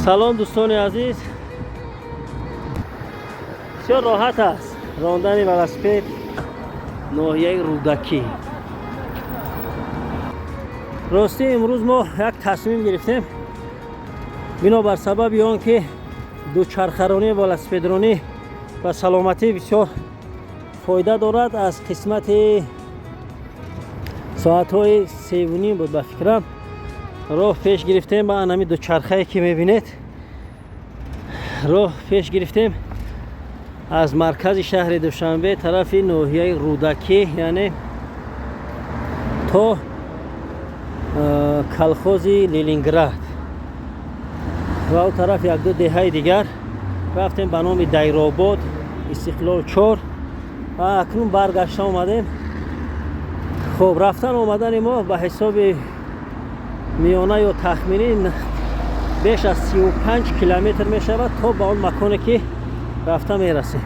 Салом, дӯстони азиз. Бисёр роҳат аст рондани велосипед ноҳияи Рӯдакӣ. Ростӣ, имрӯз мо як тасмим гирифтем, бинобар сабаби он ки дучархаронӣ, велосипедронӣ ба саломатӣ бисёр фоида дорад. Аз қисмати соатҳои 3:30 буд, ба фикрам, роҳ пеш гирифтем ба анами дучархае ки мебинед. Роҳ пеш гирифтем аз маркази шаҳри Душанбе тарафи ноҳияи Рӯдакӣ, яъне то колхози Ленинград ва он тараф якду деҳаи дигар рафтем ба номи Дайробод, Истиқлол 4 ва акнун баргашта омадем. Хуб, рафтан омадани мо ба ҳисоби миёна ё тахминӣ беш аз 35 километр мешавад то ба он маконе ки рафта мерасем.